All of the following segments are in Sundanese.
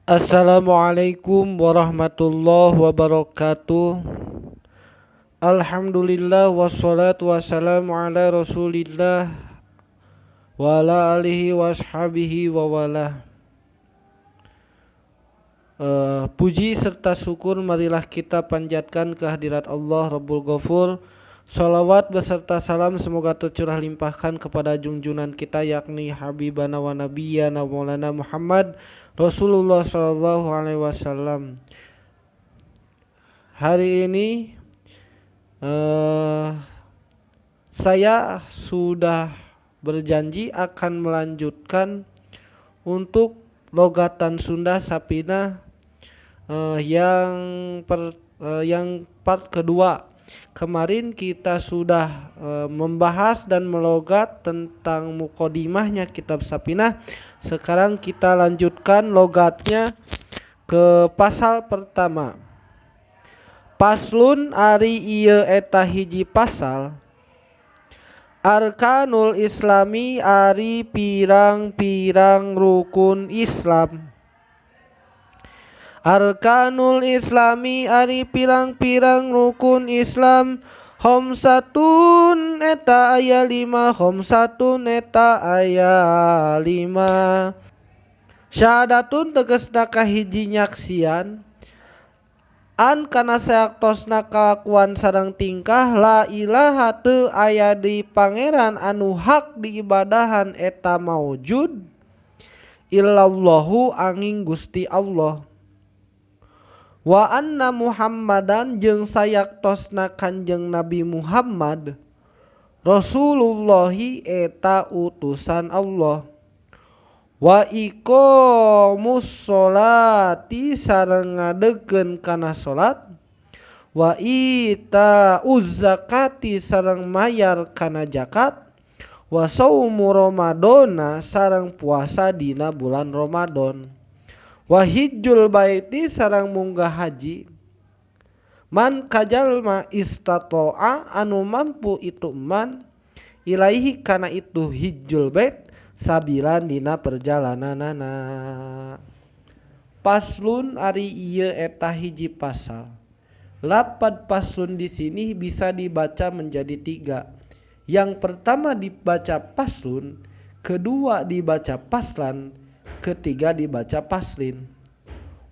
Assalamualaikum warahmatullahi wabarakatuh. Alhamdulillah wassalatu wassalamu ala Rasulillah wa ala alihi washabihi wa wala. Puji serta syukur marilah kita panjatkan kehadirat Allah Rabbul Ghafur. Salawat beserta salam semoga tercurah limpahkan kepada junjungan kita, yakni Habibana wa Nabiyana Maulana Muhammad Rasulullah Sallallahu Alaihi Wasallam. Hari ini saya sudah berjanji akan melanjutkan untuk logatan Sunda Sapina yang part kedua. Kemarin kita sudah membahas dan melogat tentang mukodimahnya kitab Sapinah. Sekarang kita lanjutkan logatnya ke pasal pertama. Paslun ari ieu eta hiji pasal. Arkanul Islami ari pirang-pirang rukun Islam. Arkanul Islami ari pirang-pirang rukun Islam. Khomsatun eta aya lima, khomsatun eta aya lima. Syahadatun tegesna kahiji nyaksian an kana sayaktosna kalakuan sareng tingkah, la ilaha teu aya di pangeran anu hak diibadahan eta maujud, illallahu anging Gusti Allah. Wa anna Muhammadan jeung sayaktosna Kanjeng Nabi Muhammad Rasulullahi eta utusan Allah. Wa iqamus sholati sareng ngadegkeun kana salat. Wa itauz zakati sareng mayar kana zakat. Wa saumu ramadona sareng puasa dina bulan Ramadan. Wa hijjul baiti sareng munggah haji. Man kajalma istatoa anu mampu itu man ilaihi kana itu hijjul bait sabilan dina perjalananana. Paslun ari ieu eta hiji pasal. Lapad paslun di sini bisa dibaca menjadi tiga. Yang pertama dibaca paslun, kedua dibaca paslan, ketiga dibaca paslin.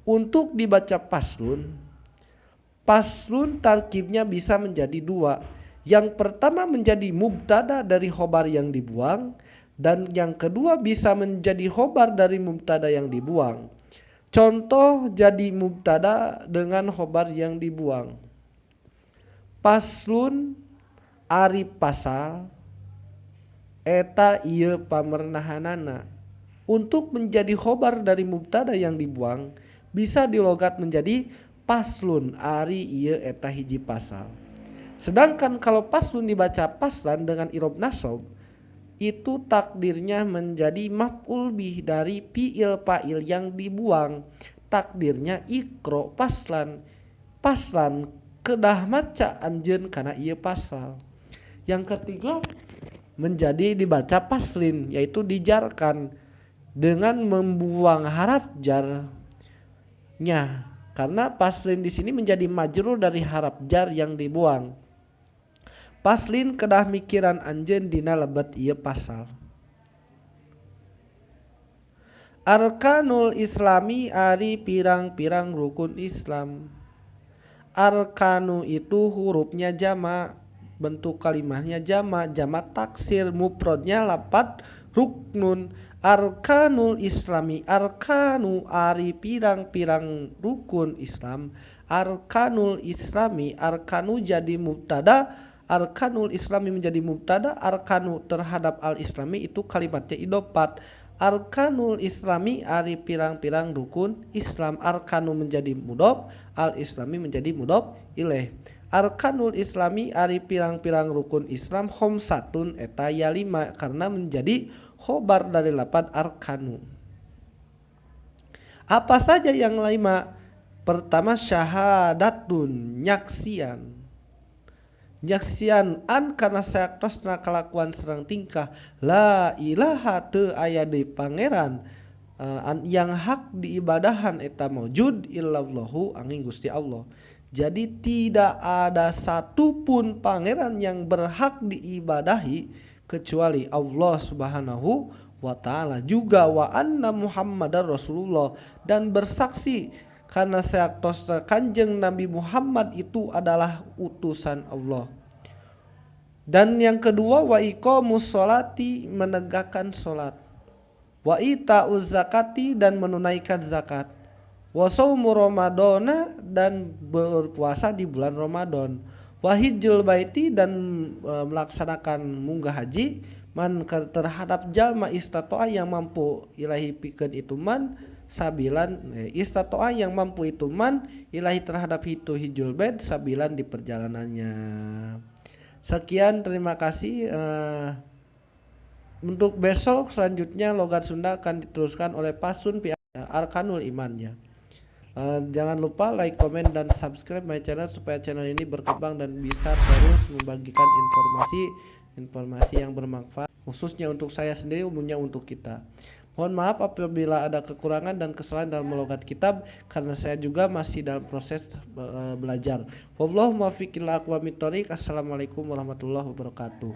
Untuk dibaca paslun, paslun tarkibnya bisa menjadi dua. Yang pertama menjadi mubtada dari khobar yang dibuang, dan yang kedua bisa menjadi khobar dari mubtada yang dibuang. Contoh jadi mubtada dengan khobar yang dibuang. Paslun ari pasal eta ieu pamernahanana. Untuk menjadi khobar dari mubtada yang dibuang bisa dilogat menjadi paslun ari ieu eta hiji pasal. Sedangkan kalau paslun dibaca paslan dengan irob nasob, itu takdirnya menjadi maf'ul bih dari fi'il fa'il yang dibuang. Takdirnya ikro paslan. Paslan kedah maca anjeun kana ieu pasal. Yang ketiga menjadi dibaca paslin, yaitu dijarkan dengan membuang haraf jarnya, karena paslin di sini menjadi majrur dari haraf jar yang dibuang. Paslin kedah mikiran anjeun dina lebet ieu pasal. Arkanul Islami ari pirang-pirang rukun Islam. Arkanu itu hurufnya jama, bentuk kalimahnya jama, jama taksir, mufradnya lapad ruknun. Arkanul Islami, arkanu ari pirang-pirang rukun Islam. Arkanul Islami, arkanu jadi mubtada, arkanul Islami menjadi mubtada, arkanu terhadap al-Islami itu kalimatnya idofat. Arkanul Islami ari pirang-pirang rukun Islam. Arkanu menjadi mudhof, al-Islami menjadi mudhof ilaih. Arkanul Islami ari pirang-pirang rukun Islam khomsatun eta ya lima, karena menjadi khobar dari lapad arkanu. Apa saja yang lima? Pertama syahadatun, nyaksian. Nyaksian an karena sayaktosna kalakuan serang tingkah, la ilaha teu aya deui pangeran Yang hak diibadahan eta maujud illallahu angin Gusti Allah. Jadi tidak ada satupun pangeran yang berhak diibadahi kecuali Allah Subhanahu wa ta'ala. Juga wa anna Muhammadar Rasulullah, dan bersaksi karena sayaktosna Kanjeng Nabi Muhammad itu adalah utusan Allah. Dan yang kedua wa iqamus sholati, menegakkan sholat, wa ita'uz zakati, dan menunaikan zakat, wa saumu ramadana, dan berpuasa di bulan Ramadan, wa hijjul baiti, dan melaksanakan munggah haji man terhadap jalma istatoa yang mampu ilahi pikeun itu man sabilan, istatoa yang mampu itu man ilahi terhadap itu hijjul bait sabilan di perjalanannya. Sekian, terima kasih. Untuk besok selanjutnya logat Sunda akan diteruskan oleh Pasun Pia Arkanul Imannya. Jangan lupa like, komen, dan subscribe my channel supaya channel ini berkembang dan bisa terus membagikan informasi yang bermanfaat, khususnya untuk saya sendiri, umumnya untuk kita. Mohon maaf apabila ada kekurangan dan kesalahan dalam melogat kitab karena saya juga masih dalam proses belajar. Wallahu muwaffiq ila aqwamit thoriq. Assalamualaikum warahmatullahi wabarakatuh.